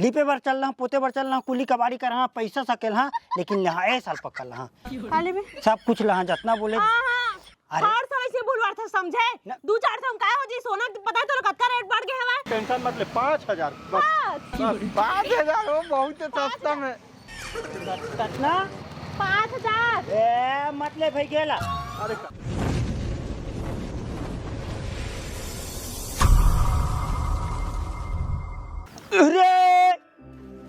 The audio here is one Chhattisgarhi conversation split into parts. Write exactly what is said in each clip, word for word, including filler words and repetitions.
लिपे बर चल रहा, पोते बर चल रहा, कुली कबाड़ी कर रहा, पैसा सकेल हाँ, लेकिन यहाँ ए साल पकड़ रहा। का लेबे? सब कुछ लहा, जतना बोले। हाँ, हाँ। अरे। हर समय से बोलवार था, समझे? न- दू चार सौ का हो जी, सोना पता है तोला कतका रेट बढ़ गया हवा? टेंशन मत ले, पाँच हजार बस। बस। बस, पाँच हजार हो, बहुत है सस्ता में। कतना? पाँच हजार। ए, मत ले भाई, गेला। अरे का- अरे!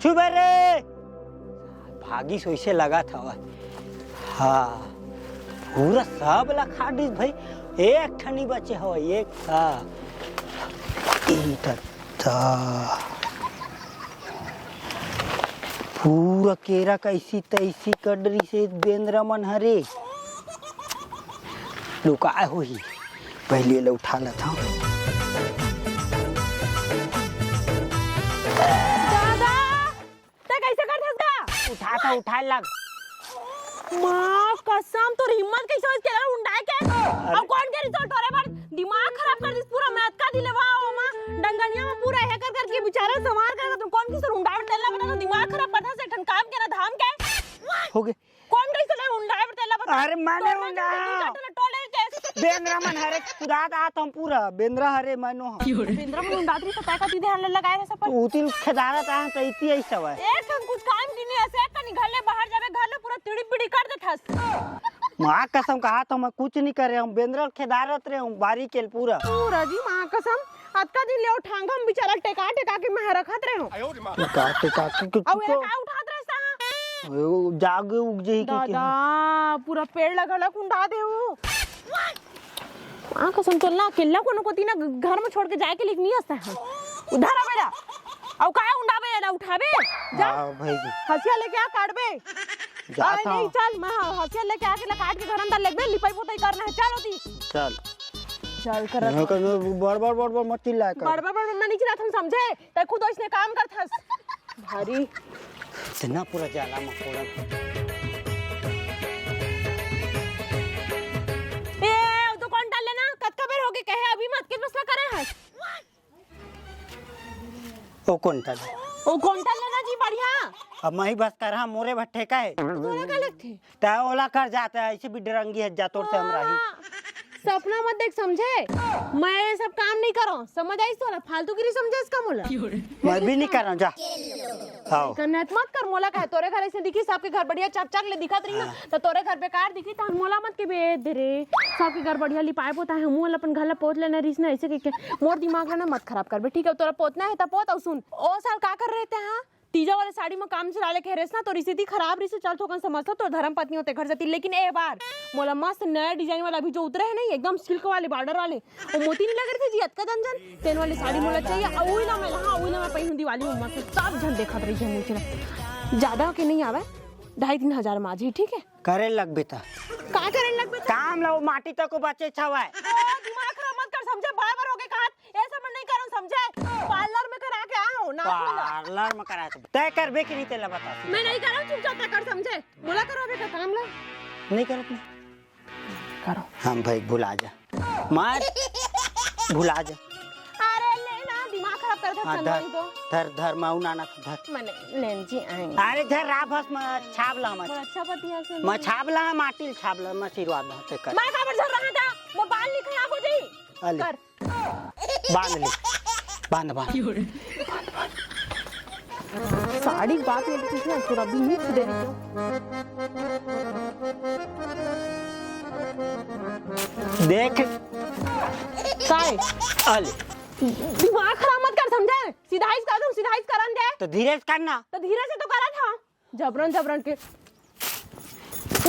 छुबे रे। भागिस वइसे लगत हवय। हाँ, पूरा सब ला खा दिस भाई। एक ठनी बचे हवय, एक। हाँ। ई त, त। पूरा केरा कइसी तइसी कर डरिस हे बेंदरा मन ह रे। लुकाय होही। पहले ले उठा लेत हंव। दादा, तैं कइसे करथस गा? उठा त उठा लग। माँ कसम, तोर हिम्मत कइसे होइस केला उंडाय के? अरे। अउ कोन के रिसोर्ट तोरे बर दिमाग खराब कर दिस पूरा। मैं अतका दिले वाह ओमा डंगनिया में पूरा हे कर करके बेचारा संवार कर, तू कोन के रिसोर्ट उंडाय तेला बता, तो दिमाग खराब करथस एक ठन काम के ना धाम के। हो गे। कोन कइसे ले उंडाय बर तेला बता। अरे, मैं नइ उंडाय हंव। टोले के। बेंदरा मन हरे कुदात आत हंव पूरा। बेंदरा हरे मनो हंव। बेंदरा मन उंडात रही त तैं का दीदी हाल लगाए रहे सब पर। उतिल खेदारत आए त इति अइसा हवय। एक ठन कुछ काम की नहीं, ऐसे एक कनी घर ले बाहर जाबे, घर ले पूरा तिड़ी बिड़ी कर देथस। माँ कसम कहा तो मैं कुछ नहीं करे हंव। बेंदरा खेदारत रहे हंव, बारी केल पूरा। पूरा जी माँ कसम। अतका दिन ले ओ ठांगा म बिचारा टेका टेका के मैं रखत रहे हंव। टेका टेका के, के अउ एला का उठात रहे सा? ओ जागे उग जही के, के। दादा, पूरा पेड़ ला घला उंडा दे ओ। माँ कसम, तोला अकेल्ला कोनो कोती ना घर में छोड़ के जाए के लिए नहीं आता है। उधर आ बेरा। अउ काय उंडाबे, एला उठाबे? जा। हाँ, भाई जी। हंसिया लेके आ, काटबे। जात अरे नहीं, हंव। चल, मैं हंसिया लेके आके ला काट के घर अंदर लेगबे, लिपाई पोताई करना है, चल ओती। चल। चल करत मैं हंव। कहूं, बड़, बड़, बड़, बड़ मत चिल्लाए कर। बड़, बड़, बड़, बड़, मैं नहीं चिल्लात हंव, समझे? तैं खुद ओइसने काम करथस। भारी। इतना पूरा जाला मकोड़ा। ए, ओ तो कोंटा लेना, कतका बेर होगे कहे, अभी मत के बसला करे हस। ओ कोंटा ले। ओ कोंटा लेना जी, बढ़िया। अब मैं ही बस कर, हाँ, मोरे भर ठेका है। तोला का लगथे? तैं ओला कर जात हे, ऐसे भी डरंगी है जा तोर से हमरा ही। हाँ, सपना मत देख, समझे? मैं ये सब काम नहीं करों, समझ आइस तोला? फालतूगिरी समझे इसका मोला? मैं भी नहीं करों, जा। हाँ। कन्नत मत कर, मोला का हे, तोरे घर ऐसे दिखी, सबके घर बढ़िया चकचक ले दिखत रही ना, हाँ। तो तोरे घर बेकार दिखी, तो मोला मत के बे दे रे। सबके घर बढ़िया लिपाए पोताए हे, हमू अपन घर ला पोत लेना रहिस ना, ऐसे कह के मोर दिमाग ला ना मत खराब करबे, ठीक है? तोला पोतना हे त पोत, अउ सुन, ओ साल का कर रहे थे, हाँ? तीजा वाले साड़ी में काम चला ले कह रहे ना, तोर स्थिति खराब रहिस, चल थोकन समझ लो, तोर धर्म पत्नी होते घर जाती, लेकिन ए बार मोला मस्त नया डिजाइन वाला अभी जो उतरे है ना, एकदम सिल्क वाले बॉर्डर वाले, वो मोती नहीं लग रहे थे जी, अतका जन जन, तेन वाली साड़ी मोला चाहिए, अउ उही ला मैं, हाँ, उही ला मैं पहिनूं दिवाली में मस्त, सब जन देखत रही है मुझे। ज्यादा के नहीं आवे, ढाई तीन हजार में आ जाही, ठीक है? करे लगबे त। का करे लगबे त? काम ला, वो माटी तक को बचे छवाए। ओ, दिमाग खराब मत कर, समझे? बार बार होगे कहा, ये सब मैं नहीं करूँ, समझे? पार्लर में करा के आया हूँ, नाक में लगा। पार्लर में करा के तय करबे कि नहीं, तेला बता। मैं नहीं करूँ, चुपचाप तय कर, समझे? बोला करो अबे का काम ला। नहीं करत ना। करो। हम भाई भुला जा। मार। भुला जा। अरे ले ना, दिमाग खराब कर दे, हाँ, चंदनी धर, तो। धर, धर, मैं उनाना धर। मने, लेन जी आएंगे। अरे धर, राभस में छाप ला, मैं। अच्छा पतिया से। मैं छाप ला, माटी ल छाप ला, मैं आशीर्वाद ला, ते कर। मैं काबर झर रहा था, वो बाल नहीं खराब हो जाई। अले। कर। बांध ले, बांध, बांध। साड़ी बात में तो कुछ ना, थोड़ा भी नहीं सुधरी तो। देख। काय? अले। दिमाग खराब मत कर, समझे? सीधा ही कर दूं, सीधा ही करन दे। तो धीरे से करना। तो धीरे से तो करा था। जबरन, जबरन के।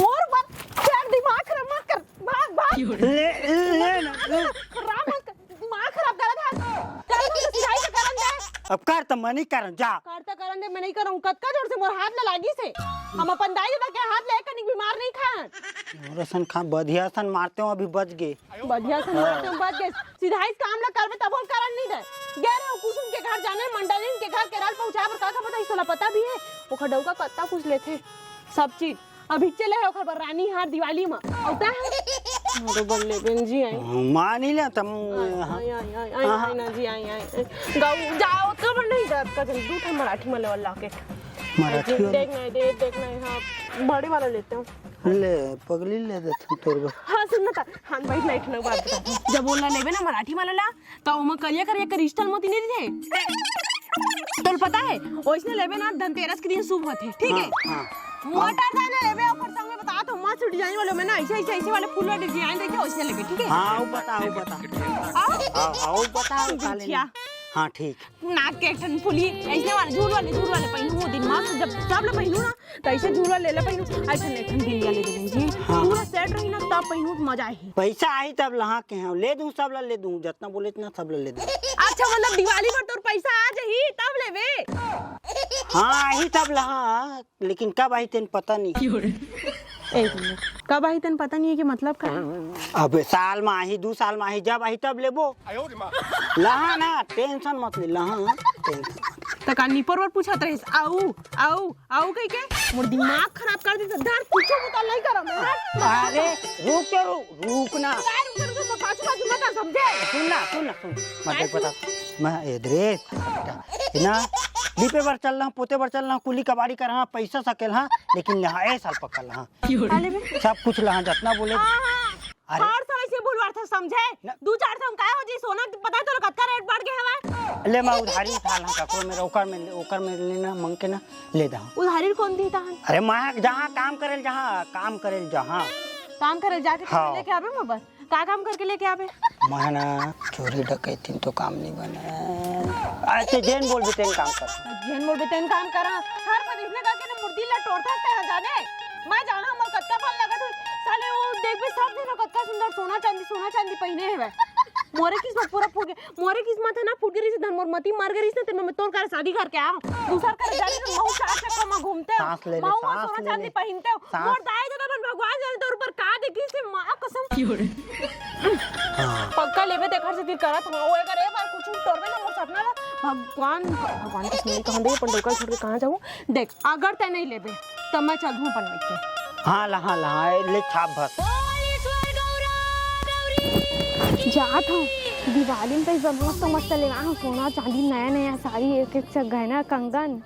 और बात, तेरा दिमाग खराब मत कर। भाग, भाग। ले, ले ना, ले। खराब मत कर। दिमाग खराब कर रहा था। कर तो सिलाई से करन दे। अब कर तो मैं नहीं करन, जा। कर तो करन दे, मैं नहीं करूँ। कतका जोर से मोर हाथ ला लागी से। हम अपन दाई ददा के हाथ ले कनिक बीमार नहीं खान। मोर असन खा, बढ़िया सन मारते हो, अभी बच गए। बढ़िया से मारते हो, बच गए। सीधा इस काम ला करबे तब हम करन नहीं दे। गए रहो कुसुम के घर जाने, मंडलिन के घर केरा ल पहुंचा बर, का का पता, इसला पता भी है। ओखर डउका कत्ता कुछ लेथे, सब चीज। अभी चले है ओखर बर रानी हार दिवाली में। अउ तैं? हाँ, तो बल्ले बेन जी आई। हाँ, मानी ले तम। आई, हाँ। आई, आई, आई, आई, हाँ, आई हाँ। ना जी, आई, आई, आई। गाऊ, जाओ, तो बड़ नहीं जात का जन, दू ठन मराठी में लेवल लाके। मराठी जी, वाला? देख नहीं, देख, देख नहीं, हाँ, बड़े वाला लेते हो। ले, पगली ले देते हैं तोर बर। हाँ, सुन ना ता, हाँ, भाई, नहीं, ठनक बात बता। जब ओला लेबे ना मराठी वाला ला, तो ओमा करिया करिया crystal मोती नहीं दिखे। तोल पता है, ओइसने लेबे ना, धनतेरस के दिन शुभ होथे, ठीक है? हाँ, हाँ। मोटर दाना लेबे, ओकर संग में बता तो मस्त design वाले में ना, ऐसे, ऐसे, ऐसे वाले फूल वाले design देखे, ओइसने लेबे, ठीक है? हाँ, वो बता, वो बता। आओ। हाँ, हाँ, वो बता, वो काले बिछिया। हाँ, ठीक। नाक के एक ठन फुली, ऐसे वाले, झूल वाले, झूल वाले पहिनू, वो दिन मस्त, जब सब ले पहिनू ना, तो ऐसे झूल वाले ले पहिनू, ऐसे ले ठन बिंदिया ले दे जी। हाँ। पूरा set रही ना, तब पहिनू, मजा आही। पैसा आही तब लहा के हैं, ले दूं, सब ला ले दूं, जितना बोले इतना सब ला ले दूं। अच्छा, मतलब दिवाली पर तोर पैसा आ जाही, तब लेबे? हाँ, आही तब लहा, लेकिन कब आही तेन पता नहीं। एक मिनट, कब आही तेन पता नहीं है कि मतलब का है? अब साल में आही, दू साल में आही, जब आही तब लेबो। लहा ना, tension मत ले, लहा, tension मत ले। त का निपोर बर पूछत रहिस, आऊ, आऊ, आऊ कहि के? मोर दिमाग खराब कर दी, धर, कुछो बुता नहीं करम, धर। अरे, रुक तो रुक, रुक ना। यार, रुक, रुक, रुक, पाछू, पाछू मत आ, समझे? सुन ना, सुन ना, सुन। मैं देख बता, मैं ए दरे, बेटा, है ना? दीपे बर चल रहा, पोते बर चल रहा, कुली कबाड़ी कर रहा, पैसा सकेल हाँ, लेकिन यहाँ ए साल पकड़ रहा। का लेबे? सब कुछ लहा, जितना बोले। हाँ, हाँ। अरे। हर समय से बोलवार था, समझे? न- दू चार सौ का हो जी, सोना के पता है तोला कतका rate बढ़ गया हवा? ले, मैं उधारी उठा ला, ककरो मेर, ओकर मेर, ओकर मेर लेना, मांग के ना, ले दा। उधारी कौन देता है? अरे, मैं जहाँ काम करेल, जहाँ काम करेल, जहाँ। काम करेल जाके हाँ। लेके आबे मोर बर। का काम करके लेके आबे? मैं ना चोरी डकैती तो काम नहीं बने। अच्छा, जेन बोलबे तेन काम कर। जेन बोलबे तेन काम करा। हर बार इसने करके ना मुर्दी ला तोड़ता है जाने। मैं जाना हमर कतका फल लगत हुई। साले वो देखबे सब दिन कतका सुंदर सोना चांदी, सोना चांदी पहिने हवे। मोरे किस्मत पूरा फूट गया। मोरे किस्मत है ना फूट गई, धन मोर मती मर गई ना, ते मैं तोर कर शादी करके आऊं। दूसर कर जाने तो महू चार चक्कर में घूमते हो। सांस ले ले, महू सांस सोना ले चांदी ले। पहिनते हो। सांस। मोर दाई ददा मन भगवान जाने तोर ऊपर का देखी से माँ कसम। हाँ। पक्का लेबे ते घर से दिल करत हो। ओ अगर ए बार कुछ तोड़बे ना मोर सपना ला, भगवान, भगवान कसम नहीं कहूं दे, अपन डोका छोड़ के कहां जाऊं? देख, अगर ते नहीं लेबे, तब मैं चल दूं अपन लेके। हाँ ला, हाँ ला, हाँ, ले छाप भर। जात हूँ, दिवाली में तो इस बार मस्त मस्त लेवा हूँ, सोना चांदी, नया नया साड़ी, एक एक से गहना कंगन।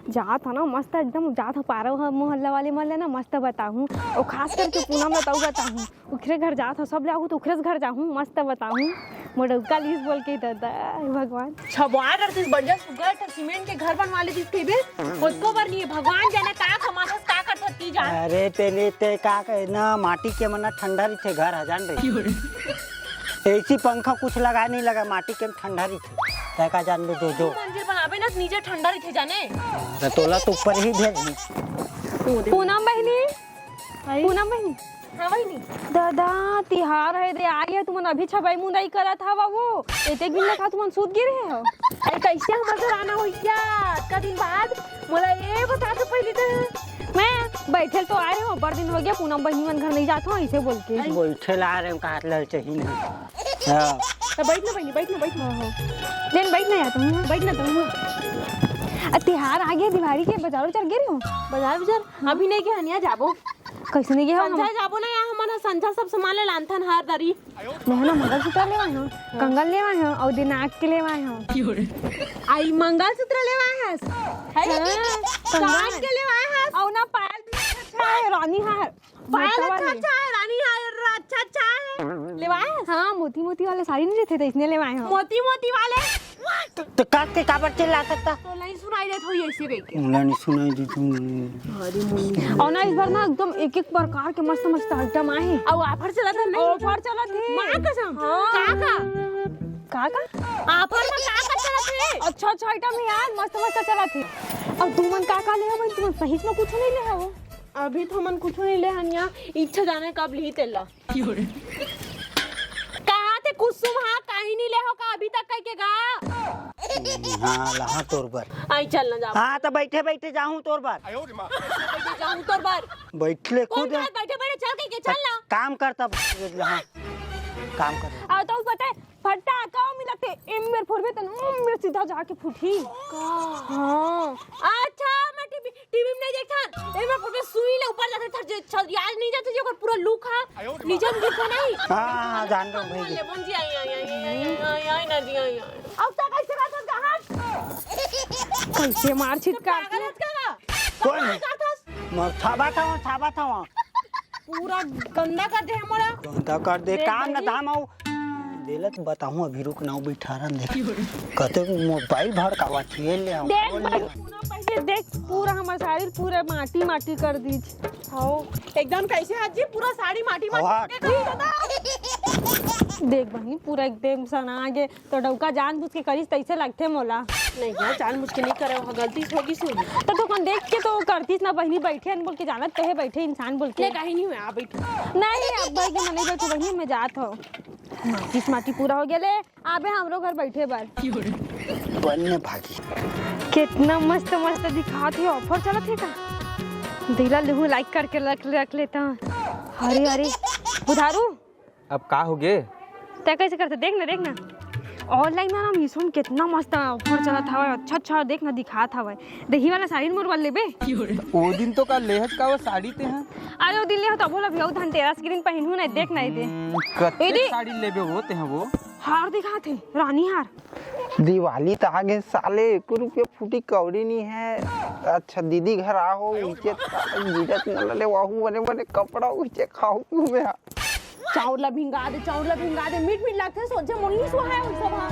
जात हूँ ना मस्त एकदम, जात हूँ पारो ह-, मोहल्ला वाले मन ले ना मस्त बताहूँ, और खास करके पूनम ला तऊ बताहूँ, उखरे घर जात हूँ, सब ले आहू तो उखरे घर जाहूँ, मस्त बताहूँ। मोर डौका लीस बोल के दादा, हे भगवान। छबवा करतिस बढ़िया सुग्घर से सीमेंट के घर बनवा लेतिस कहिबे, ओतको बर नहीं, भगवान जाने का कमाथस, का करथस ती जान। अरे तेने ते का कहे ना, माटी के मन ठंडा रहिथे घर ह जान रे। एसी पंखा कुछ लगा नहीं लगा, माटी के ठंडा रहिथे। तै का जान बे जो जो। मंजिल बनाबे ना नीचे ठंडा रहिथे जाने। अरे तोला तो ऊपर ही भेज दी। पूनम बहिनी, आई। पूनम बहिनी। हाँ बहिनी। दादा, तिहार है दे, आई है, तुमन अभी छबाई मुंदाई करत हवा वो। एते दिन ले का तुमन सूत गे रहे हो? अरे कैसे हमर घर आना होई क्या? अतका दिन बाद? मोला ये बता तो पहले तो। मैं बैठे तो आ रहे हो, बड़ दिन हो गया, पूनम बहिनी मन घर नहीं जात हो, ऐसे बोल के। बैठे ला रहे हो, कहा लल चाहिए नहीं। हाँ। तो बैठ ना बहिनी, बैठ ना, बैठ ना। हाँ, हाँ। लेन बैठ ना यार तुम। बैठ ना तुम। आ, तिहार आ गया, दिवाली के बाजार उजार गे रहे हो? बाजार उजार? अभी नहीं गए हन, यहाँ जाबो। कैसे नहीं गए हो हम? संझा जाबो ना, यहाँ हमन ह संझा सब सामान ले लानथन, हार दरी। मैं ना मंगलसूत्र लेवाए हूँ, कंगन लेवाए हूँ, और दिनाक के लेवाए हूँ। आई मंगलसूत्र लेवाए हस? है? हाँ, कान कंगन। के लेवाए हस? और ना पायल भी अच्छा है, रानी हार। पायल मोटा अच्छा, वाली। अच्छा है, रानी हार अच्छा, अच्छा है। लेवाए हस? हाँ, मोती मोती वाला साड़ी नहीं लेते थे, इसने लेवाए हूँ। मोती मोती वाले? तो, तो काट के काबर चिल्ला सकता? तो नहीं सुनाई देत होई ऐसे कह के। उंगला नहीं सुनाई देत होई। अरे मुन्नी। और ना इस बार ना एकदम एक एक प्रकार के मस्त मस्त item आए हैं। और offer चलत है नहीं? Offer चलत है। माँ कसम। हाँ। का का? का का? Offer में का का चलत है? अच्छा अच्छा item है यार, मस्त मस्त चलत है। और तुमन का का ले हो भाई? तुमन सही में कुछ नहीं ले हो? अभी तो हमन कुछ नहीं ले हन यार, इच्छा जाने कब ली तेला। कहा थे कुसुम, हाँ, कहीं नहीं ले हो का अभी तक कह के गा? हाँ, लहा तोर बर। आई चल ना जा। हाँ, तो बैठे बैठे जाहूँ तोर बर। बैठे जाहूँ तोर बर। बैठ ले कौन खुद। बात बैठे बैठे चल कह के चल ना। काम कर तब, हाँ, काम कर। आ तो पता है फटाका मिलते, एम मेर फोड़बे त एम मेर सीधा जाके फूटी। का? हाँ। अच्छा, मैं टीवी, टीवी में नहीं एमा पूरा सुई ले ऊपर जाथे, थर जे छरियाज नहीं जाथे, जे ओकर पूरा लुक हा, नीचे में लुक हा नहीं। हाँ, हाँ, जान रहा हूँ भाई। ले बन जी, आई, आई, आई, आई, आई, आई, आई, ना जी, आई, आई। अब तक ऐसे बात करत हस? कैसे मार छिटका पागल हस का? कौन? कौन करत हस? मैं थाबा था वहाँ, थाबा था वहाँ। पूरा गंदा कर दे हमला। गंदा कर दे, देख काम ना भाई। धाम आऊ। देलत बताऊं, अभी रुक ना, बिठारन दे। कहते मोबाइल भड़कावा छिए ले हम। देख भाई, पूरा पहले देख, पूरा हमर साड़ी पूरा माटी माटी कर दीच। आओ, एकदम कैसे हाथ जी, पूरा साड़ी माटी माटी वाह। करके गई दादा। देख बहिनी, पूरा एकदम सना गे। तो डौका जानबूझ के करिस तैसे लगथे मोला। नहीं यार, जानबूझ के नहीं करे, वो गलती से होगी सुन। तो तू कौन देख के तो करतीस ना बहिनी, बैठे हन बोल के जानत कहे बैठे इंसान बोल के। ले कहीं नहीं हुआ, आ बैठ। नहीं, अब भाई के मन नहीं बैठो बहिनी, मैं जात हो। माटी माटी पूरा हो गया ले, आबे हमरो घर बैठे बर। बन्ने भागी। कितना मस्त मस्त दिखात हे, ऑफर चलत हे का? दिला लेहू लाइक करके रख रख लेता। अरे अरे, बुधारू। अब का हो गे? तै कैसे करते? देख ना, देख ना, ऑनलाइन में ना मीशो में कितना मस्त ऑफर चलत हवय, अच्छा अच्छा, देख ना, दिखात हवय। देही वाला साड़ी मोर वाला लेबे? ओ दिन तो का लेहत का वो साड़ी ते हैं? अरे, ओ दिन लेहत, अब बोला भी, ओ धनतेरस के दिन पहिनहू ना, देख ना, दे। हम्म, कत्ते ए दे। साड़ी लेबे होते हैं वो? हार दिखात हे, रानी हार। दिवाली त आगे साले, एको रुपया फूटी कौड़ी नहीं है। अच्छा दीदी घर आहो, उइचे गिरत न ले, वाहू बने बने कपड़ा उइचे खाहू में। चाउर ला भिंगा दे, चाउर ला भिंगा दे, मीठ मीठ लगथे, सोझे मोनी सुहाए होई सब हा।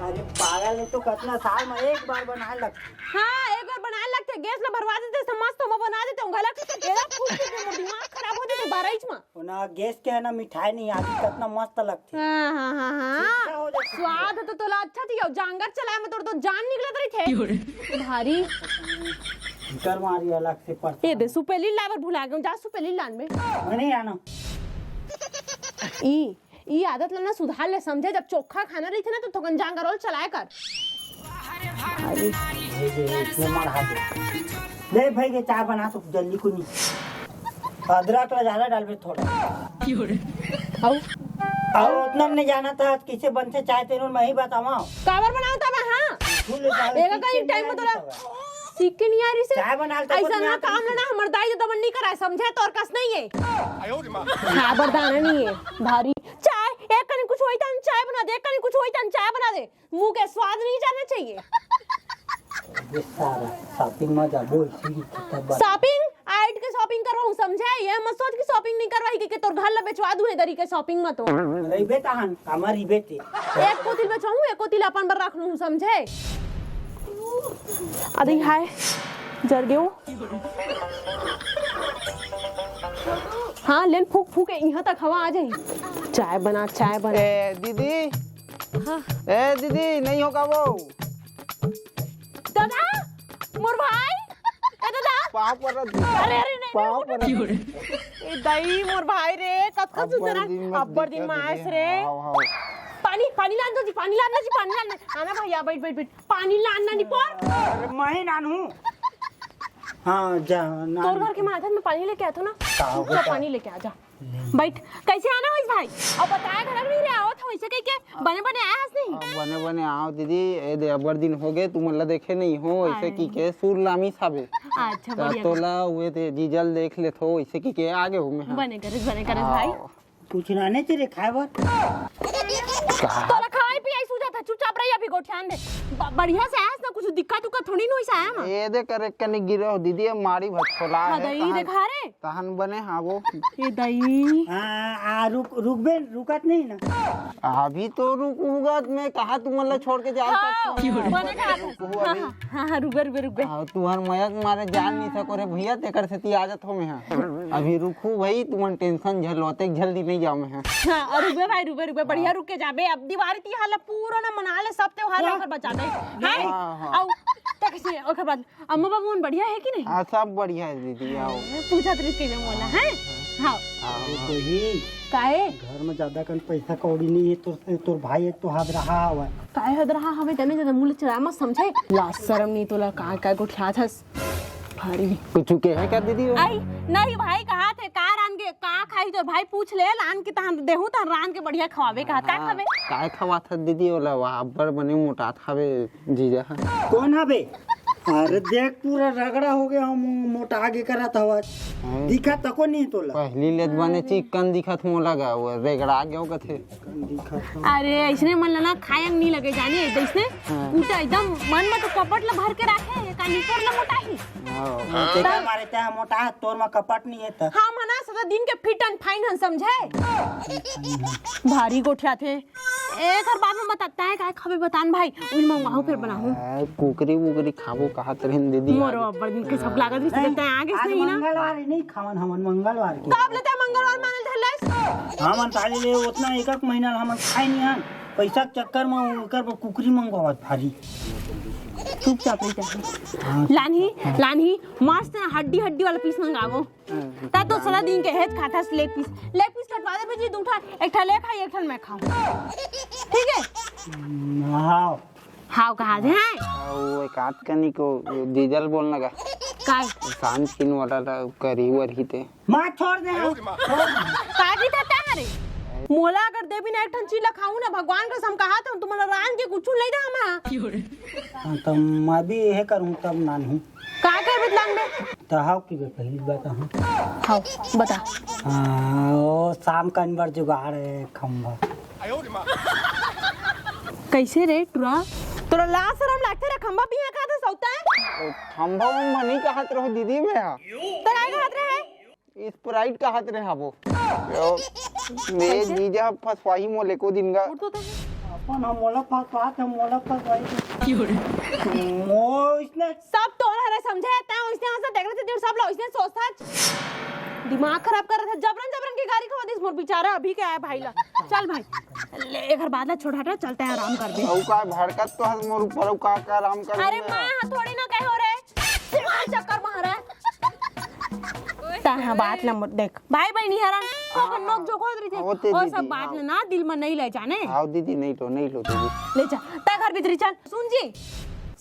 अरे पागल है तो, कितना साल में एक बार बनाए लगथे। हाँ, एक बार बनाए लगथे, गैस ला भरवा देते, सब मस्त ओमा बना देते, घलक एला फूट के मोर दिमाग खराब हो जाते बारह इंच में। ओना गैस के है ना, मिठाई नहीं आती, कितना मस्त लगथे। हाँ, हाँ, हाँ, हाँ। स्वाद तो तोला अच्छा थी, जांगर चलाए में तोर तो जान निकलत रही थे। भारी। भीतर मारी अलग से पड़ता। ये दे, सुपेली लावर भुला गए, जा सुपेली लान में। मैं नहीं आना। ई, ई आदत ला ना सुधार ले, समझे? जब चोखा खाना रही थे ना, तो थोकन जांगर और चलाया कर। अरे, ये दे, इसमें मार हाथ दे। ले भाई, ये चाय बना तो जल्दी को नहीं। अदरक ला ज्यादा डालबे थोड़ा। आओ। आओ, उतना में नहीं जाना था, कैसे बनथे चाय तेरे मैं ही बतावा। काबर बनाओ तब, हाँ? फूल डाल एगा के कहीं टाइम में तोला सीख के नहीं आ रही से। चाय बना ले तो ऐसा ना काम लेना, हमर दाई तो दमन नहीं कराए, समझे? तोर कस नहीं है। खाबर दाना नहीं है, भारी। चाय, एक कनी कुछ होई तन चाय बना दे, एक कनी कुछ होई तन चाय बना दे। मुंह के स्वाद नहीं जाना चाहिए। ये सारा शॉपिंग में जाबो, इसी की किताब बात। शॉपिंग? आइट के शॉपिंग करवाऊं, समझे? ये मत सोच कि शॉपिंग नहीं करवाई, कि तोर घर ला बेचवा दूं, इधर ही के शॉपिंग में तो। रहिबे तहन, कामा रहिबे ते। एक कोतिल बेचवाऊं, एक कोतिल अपन बर रख लूं, समझे? अरे हाय, जर गयो। हाँ, लेन फूक फूक, यहाँ तक हवा आ जाए। चाय बना, चाय बना। ए, दीदी, हाँ। ए दीदी, नहीं होगा वो। दादा, मोर भाई। ए दादा। पाँव पर रख दे। अरे, अरे, नहीं, पाँव नहीं, पर रख दे। ए दाई, मोर भाई रे, कतका अब्बड़ सुंदर है। दिन में अब्बड़ दिन दिखा में आयस दे। रे। हाँ, हाँ। पानी, पानी लान दो जी, पानी लान दो जी, पानी लान दो। आना भैया, बैठ, बैठ, बैठ। पानी लान ना निपोर। अरे, मैं ही लान हूँ। हाँ, जा, ना। तोर घर के माथा में पानी लेके आथो ना। का हो जा, बेटा? पानी लेके आ जा। बैठ, कैसे आना होइस भाई? अब बताए घरक नहीं रे, आवत हो, ऐसे कह के बने बने आया हस नहीं? अब बने बने आओ दीदी, ए दे अब्बड़ दिन हो गए, तुमन ला देखे नहीं हो, ऐसे आए। की के सुर लामी साबे। अच्छा, त बढ़िया। तोला हुए थे जीजल देख ले थो, ऐसे की के आगे हो मैं, हाँ। बने करे, बने करे भाई। आओ। कुछ लाने तेरे खाए बर? तोला खवाई पियाई सूझा था, चुपचाप रही, अभी गोठियान दे। ब-, बढ़िया से आयस ना, कुछ दिक्कत उक्कत थोड़ी न होइस आया ना। ए दे करे कनी गिरो दीदी, मारी भटकोला हाँ, है, दई तहन देखा रे। तहन बने हाँ वो। ए दई। हाँ, आ, रुक, रुकबे, रुकत नहीं ना। अभी तो रुक, रुकत, मैं कहा तुमन ला छोड़ के जा हाँ, सकता हूँ। बने कहा था। रुकू हाँ, अभी। हाँ, हाँ, हाँ, रुकबे, रुकबे, रुकबे। हाँ, तुहर मयक मारे जान नहीं सको रे भैया, तेकर सेती आ जात हो मैं हाँ। अभी रुकू भाई, तुमन टेंशन झलो, अतेक जल्दी नहीं जाओ मैं हाँ। हाँ, और रुकबे भाई, रुकबे, रुकबे, बढ़िया हाँ। रुक के जाबे। अब दिवाली तिहार ला पूरा ना मना ले, सब त्योहार ला हाँ। ओकर बचाबे। हैं? हाँ, हाँ। अउ, त कैसे, ओकर बाद अम्मा बाबू मन बढ़िया है कि नहीं? हाँ, सब बढ़िया है दीदी, आओ। पूछत रहिस कहिबे मोला, हैं? हाँ। हाँ। अरे बहिन, काहे? घर में ज्यादा कन पैसा कौड़ी नहीं है, तोर, तोर भाई एक तो हदरहा हवय। काहे हदरहा हवय? तने ज्यादा मुंह चला मत समझे। लाज शरम नहीं तोला, का, का गोठियात हस? भारी। कुछ के है क्या दीदी वो? आई, नहीं भाई, कहा थे, का रान के, का खाई तोर भाई पूछ ले, लान के तहन देहू, तहन रान के बढ़िया खवाबे, कहा, का हाँ, खाबे? काय खवात हस दीदी, ओला, वाह, अब्बड़ बने मोटात हवे जीजा। कौन हवे? अरे देख, पूरा रगड़ा हो गया हूँ, मोटा आगे करत हवस। हाँ। दिखा तको नहीं तोला। पहली ले बने चिकन दिखत मोला गा, वो रेगड़ा गयो कथे। अरे, ऐसने मन ला ना खाए नहीं लगे, जाने, ऐसने हाँ। कूटा एकदम मन में तो कपट ला भर के रखे, का निकोर ला मोटा ही। हाँ, हाँ। तेकर मारे ते मोटा है, तोर में कपट नहीं है त। हम है ना, सदा दिन के fit and fine हन, समझे? भारी गोठिया थे। एक हर बाद में बताता है, काय खाबे बतान भाई, उन मंगाहूं फिर बनाहूं। आ, कुकरी वुकरी खाबो कहत रहिन दीदी। मोरो आज। अब्बड़ दिन के सब लागत रहिस, आज ते आगे आज सही ना। मंगलवार है, नहीं खावन हमन मंगलवार के। कब लेते मंगलवार मानल धरलेस? हमन ताली ले उतना एक एक महीना हमन खाए नहीं हन। पैसा के चक्कर में ओकर बर कुकरी मंगवावत भारी। चुपचाप रही जा। हाँ। लानही, लानही, मस्त हड्डी हड्डी वाला piece मंगावो। हाँ। ता तो सदा दिन के हेच खाथस leg piece। Leg piece कटवा दे जी, दू ठा, एक ठा ले खाई, एक ठा मैं खाऊं। ठीक है? हम्म, हाँ। हाव कहा दे हैं? वो एक आध कनी को डीजल बोलना का। काय? सांझ किन वाला ला करी वरही ते। माँ छोड़ दे, हाँ। काजी देता है रे। मोला अगर देवी ना एक ठन चीज ला खाऊं ना, भगवान कसम कहा तो तुम्हारा रान के कुछ नहीं दे हम। हाँ, तो मैं भी यह करूँ तब नानहूँ। का कर बदलान में? तो हाव की बे पहली बात हाँ। हाव, बता। हाँ, ओ शाम का अनबर जुगाड़ है खंबा। कैसे रे टुरा? तोरा लाज शरम लागथे रे, खंबा बिहा खाथे सौता है? खंबा उम्बा नहीं कहत रहो दीदी मैं हा। तो काय कहत रहे? Sprite कहत रहे हा वो। यो, मैं कैसे? जीजा फसवाही मोले को दिन का। उठ तो तैं। अपन हम मोला फसवात हम मोला फसवाही। क्यों रे? मो इसने सब तोर हरे समझे, तैं उसने हंसा देख रहे थे, सब लोग इसने सोचता। दिमाग खराब कर रहे थे, जबरन जबरन की गाड़ी खवा दिस मोर बेचारा, अभी क्या है भाई ला। चल भाई, ले, एकर बाद ला छोड़ हटा, चलते हैं आराम कर दे। अउ का भड़कत तो हस मोर ऊपर, अउ का, का आराम कर अरे दे? माँ, हाँ, थोड़ी ना कहो रे, चक्कर मारा है। ता हाँ, बात ला मत देख, भाई बहनी हरन, तो हाँ, नोक जोक होत रहिथे। होते और दीदी, सब बात हाँ। ला ना दिल में नहीं ले जाने। हाँ दीदी, नहीं लो, नहीं लो दीदी। ले जा, ता घर भीतरी चल। सुन जी,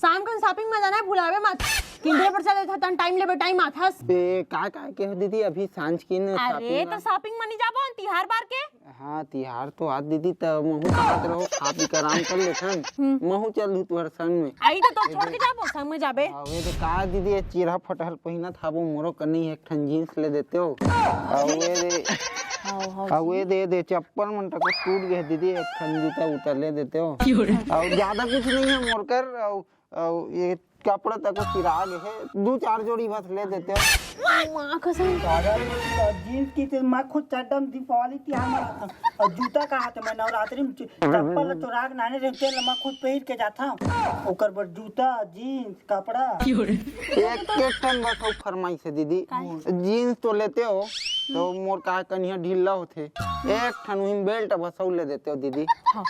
शाम कन shopping में जाना है, भुलावे मत। किंधे पर चले था, तन time लेबे, time आथस। बे, का, का के हो दीदी, अभी सांझ किन अरे, shopping तो में। Shopping में नहीं जाबो, तिहार बार के? हाँ, तिहार तो आज दीदी, त महू कहत रहो, खा पी के आराम कर लेथन। हम्म। महू चल दू तुहर संग में। आई तो, तो छोड़ के जाबो, संग में जाबे। अबे रे का दीदी, ये चिरहा फटहर पहिनत हाबो, मोरो कनी एक ठन jeans ले देते हो। अबे रे। हाव, हाव। अबे दे, दे, चप्पल मन तक टूट गए दीदी, एक ठन जूता उता ले देते हो। क्यों रे? अउ ज्यादा कुछ नहीं है मोर कर, अउ, अउ ये कपड़ा तक सिरा गए है, दू चार जोड़ी बस ले देते हो। माँ कसम। पागल, jeans की ते मैं खुद चड्डम दीपावली तिहार मनाता हूँ। और जूता कहा थे, मैं नवरात्रि में चु-, चप्पल चुरा के नाने रहते हैं, मैं खुद पहिर के जाता हूँ। ओकर बर जूता, jeans, कपड़ा। एक, एक ठन बस अउ फरमाइश है दीदी। काहे? Jeans तो लेते हो, तो मोर का कनिया ढीला होथे। एक ठन उही belt बस अउ ले देते हो दीदी। हाँ।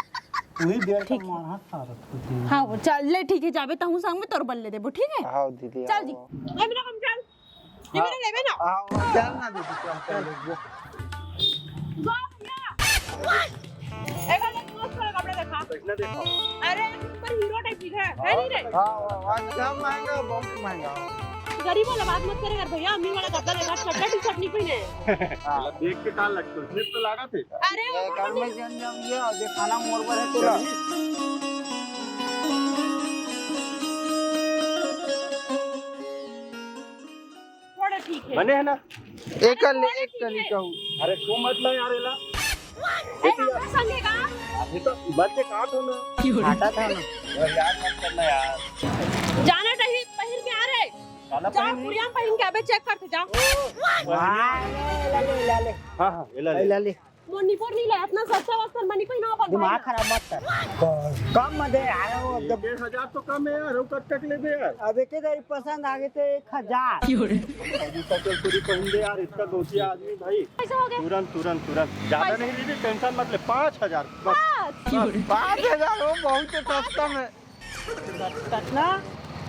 उही belt ठीक है। मार हाथ सारा। हाँ, वो चल, ले, ठीक है, जाबे तहूँ संग में तोर बल ले देबो, ठीक है? हाँ दीदी, चल हाँ। जी। ए, मेरा कम चल। ये हाँ। मेरा लेबे ना। हाँ, चल ना दीदी, चल, चल, चल। वाह, भैया। एक अलग मस्त वाला कपड़ा देखा। कैसना देखा? अरे, super hero type दिखे, है नहीं रे? हाँ, वाह, वाह, क्या महंगा, बहुत महंगा। गरीब वाला बात मत करे यार भैया, अमीर वाला कपड़ा देखा, चड्डा T-shirt नहीं पहने। हाँ। देख के का लगता है? तो लगा थे। अरे, ये वो घर में जन जम गया, ये खाना मोर पर है तोला। थोड़ा ठीक है। बने है ना? एक ले, एक कली कहूँ। अरे, छू मत ना यार, एला। ए, हमरा संगे का? अभी तो बच के काट हो ना। क्यों रे? हटा था ना। यार, मत करना यार। जाना नहीं, पहिर के आ रे। काला जा, पहिन। पुड़िया पहिन के अबे check करते जा। वाह, ले, ले, ले, ले। हाँ, हाँ, एला ले। एला ले। मोर निपोर नहीं ले, इतना सस्ता वस्ता मनी कोई ना अपन दिमाग भाई। खराब मत कर। कम मत दे यार, वो जब एक हजार तो कम है यार, वो कब तक लेबे यार? अब एक ही पसंद आ गए थे एक हजार। क्यों रे? अभी तो चल पूरी पहन दे यार, इतना दोषी आदमी भाई। कैसे हो गया? तुरंत, तुरंत, तुरंत। ज्यादा पैसा नहीं लीजिए, tension मत ले, पाँच हजार बस। पाँच? क्यों रे? बस, पाँच हजार हो, बहुत ही सस्ता में। कतना?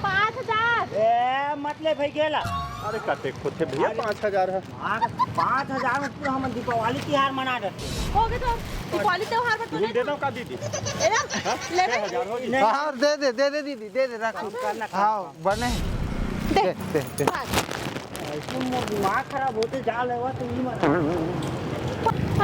पाँच हजार। ए, मत ले भाई गेला। अरे, कते होथे भैया, अरे। पाँच हजार है। हाँ, पाँच हजार में पूरा हम दीपावली तिहार मना देते। हो गए तो दीपावली त्योहार पर तो तुम दे दो का दीदी? ए ना, हाँ? ले छह हजार हो गई। नहीं। हाँ, दे दे, दे दे दीदी, दे दे, रख। हाँ, बने। दे। दे, दे, दे। बस। ऐसे मोर दिमाग खराब होते जा लेवा तो नहीं मना।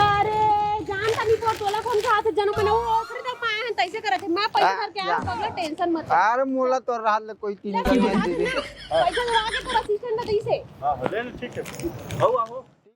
अरे, जान तनी पर तोला कौन सा हाथ जनो मने वो ओखरे तो माय हन तइसे करत हे, मैं पैसा धर के आया हूँ, पगला, टेंशन मत ले। अरे मोला तो रात ले कोई तीन ले, हजार दे दे। पैसा धरा के तोर असिस्टेंट ला दीस हे। हाँ, ले ले, ठीक है। आओ, आओ।